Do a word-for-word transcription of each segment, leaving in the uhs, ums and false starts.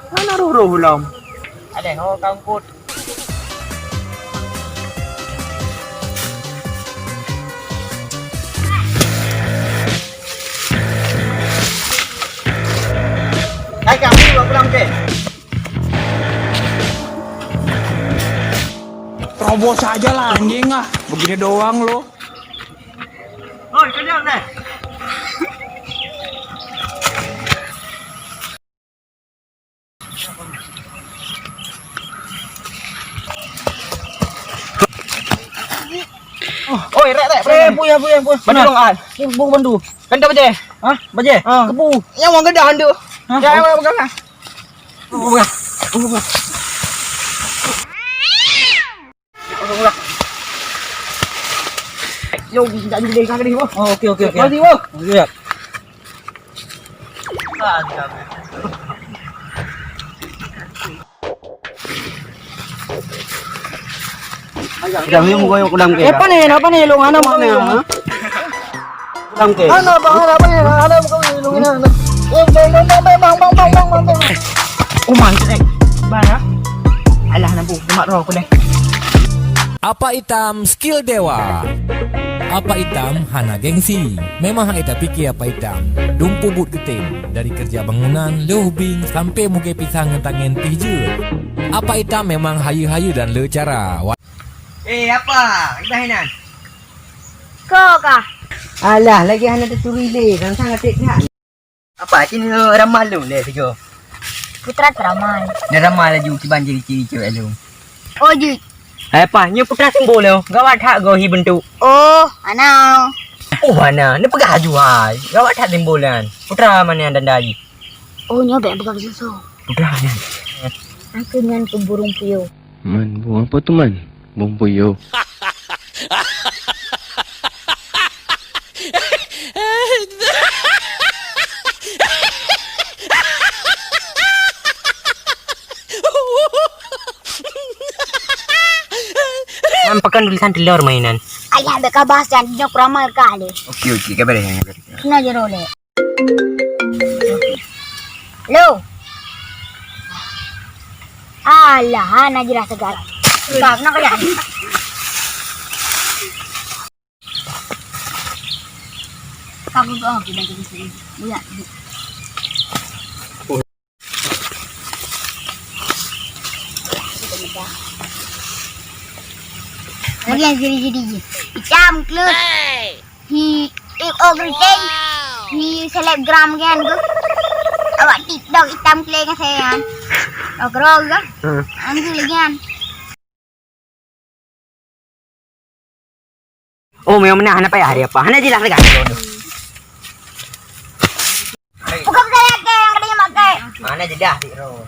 Hana roh-roh lom. Aléh ho ka eungkot. Hai, kami bawa pulang ke. Terobos aja lah anjing ah. Begini doang lo. Oi, kenyang deh. Oi, rek, rek, eh, buya, buya, buya. Bantu dong, ai. Bu, bu, bantu. Kan tak baca? Hah? Baca? Ha. Kebu. Yang orang gedah tu. Hah? Ya, ya, pegang lah. Pegang. Pegang. Yo, tak jadi kali, Bu. Oh, okey, okey, okey. Mari, Bu. Okey. Jangan yang gua yang kudang ke. Apa ni? Apa ni? Lu ngana mana? Kudang ke. Hana, bang, hana, bang, hana, bang, hana, bang, hana. Eh, bang, bang, bang, bang. Oh, man, eh. Bang, ah. Alah, nampu, mak roh aku deh. Apa Itam skill dewa. Apa Itam hana gengsi. Memang hana tapike Apa Itam. Dum peubuet geutem. Dari kerja bangunan, lheuh bing, sampai mugée pisang ngon tangen pih jeuet. Apa Itam memang hayeue-hayeue dan le cara. Eh, apa? Ibahi nan. Ko kah? Alah, lagi hana taturi lé, sang-sang até that. Apa, cit nyoe ramal lôn lé sigoe? Putra ramal. Nyoe ramal laju kiban ciri-ciri cewek lôn. Oh, jeuet. Hai, apa, nyoe putra simbol lôn. Gawat that goh hi bentuk. Oh, hana. Oh, hana. Neupeugah laju hai. Gawat that simbol nyan. Putra mana nyang tanda jih? Oh, nyoe bèk peugah susu. Putra nyan. Aku nyan keu burung puyuh. Man, burung apa tu, Man? Burung puyuh. Nyan pakan tulisan telor mainan. Ayah bèk kabah, janji nyoe peramal kah lé. Okey, okey, kabar ya. Kena jero lé. Lo. Alah, hana jeulaih segala. Kau nak kerja? Kau buka, aku bantu di sini. Buya. Lagi yang jadi-jadi je. Itam, klut. Hi, eh, oh, keriting. Hi, selebgram kan tu. Awak TikTok itam keleng saya kan. Oh, kerong kan? Hmm. Anggu lagi kan. Oh, memang benar, hana payah dia apa. Hana jelas lagi. Bukan saya ke yang katanya makai. Mana jedah, Dik Ro?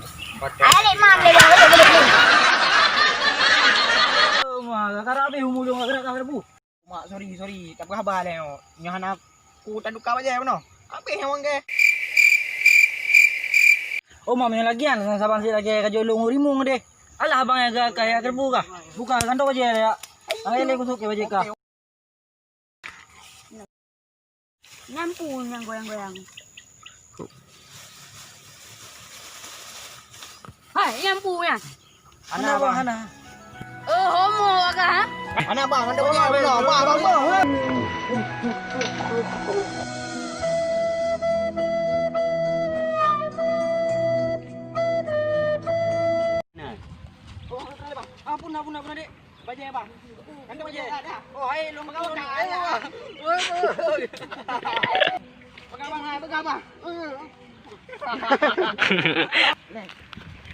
Ayo, Dik, mam, Dik, Dik, Dik, Dik. Oh, ma, kakak habis umur dong, kakak, kakak, bu. Mak, sorry, sorry. Tak apa khabar leh, oh. Nyoh hana aku tak duka bajai, mana? Habis nyawa ke? Oh, mak, yang lagi kan, saban si lagi kajolong rimung deh. Alah, abang yang gak kayak kerbu kah? Buka kantong aja ya. Ayo, leh kusuk ke bajai kah? Nyampu nyang goyang-goyang. Hai, nyampu nyan. Hana, Bang, hana. Oh, homo agak, ha? Hana, Bang, hana, Bang, hana, Bang, Bang, Bang. Ampun, ampun, ampun, Dek. Bajai, Bang. Kan tu bajai. Oh, hai, lôn pegang ni. Pegang, Bang, hai, pegang, Bang.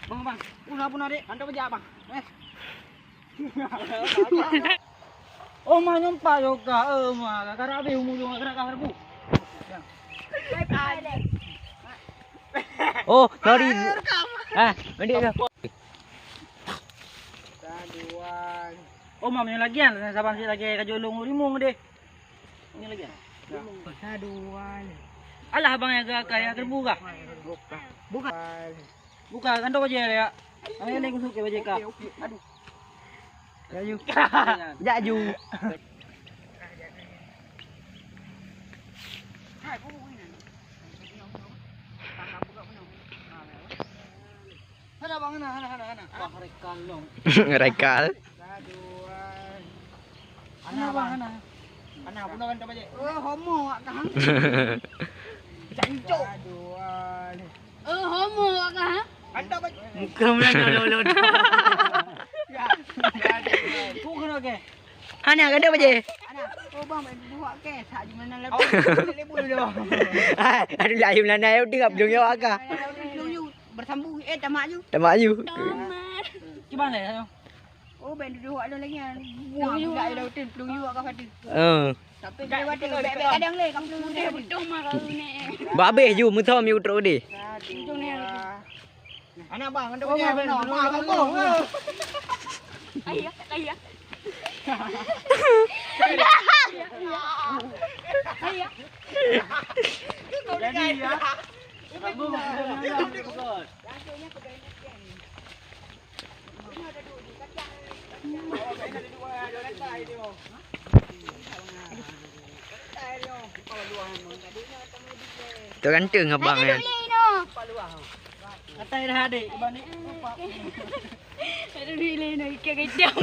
Bang, Bang. Puna, puna, Dek. Kan tu bajai, Bang. Eh. Oh, ma nyumpa juga. Eh, ma, gara-gara habis umur juga, gara-gara bu. Oh, sorry. Ah, mendek ke? Saduan. Oh, mam, yang lagi kan? Saban si lagi kajolong rimung deh. Ini lagi kan? Saduan. Alah, abang yang gak kayak kerbu kah? Bukan. Bukan. Bukan, kan tu bajai ya. Ayo, lagi kusuk ke bajai kah? Okey, okey. Aduh. Ayo. Jak ju. Hai, bu, bu, ini. Buka, buka, buka. Hana bang, hana, hana, hana, hana. Wah, rekal long. Rekal. Aduh. Hana bang, hana. Hana, bunoe kan tak bajik. Oh, homo wak kah. Jancok. Aduh. Oh, homo wak kah. Kan tak bajik. Muka meunan lolo. Ya. Kok kena ke? Hana, kan tak bajik. Hana. Oh bang, main buat ke? Sak di mana lagi? Lebu dulu. Aduh, lain mana yang tengok belum jawab kah? Bersambung, eh, tamak ju. Tamak ju. Tamat. Cuba lah. Oh, ben duduk awak lagi kan. Buang juga ya laut tu, peluru awak kau kata. Eh. Tapi dia kata bek-bek kadang leh, kamu peluru dia. Betul mah kau ni. Babeh ju, mutom ju trok deh. Aduh. Anak bang, ada punya bang. Ayah, ayah. Ayah. Jadi ya. Tu ganteng abang kan. Atai dah adik, bani. Aduh, ni le nak ikan kejam.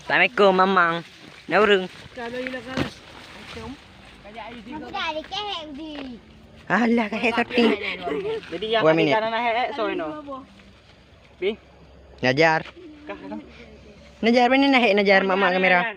Assalamualaikum, Mamang. Na ureueng? Alah, ka hek soti. Jadi, ya, One minute. Najar. Najar, mana na hek Najar, mak-mak kamera?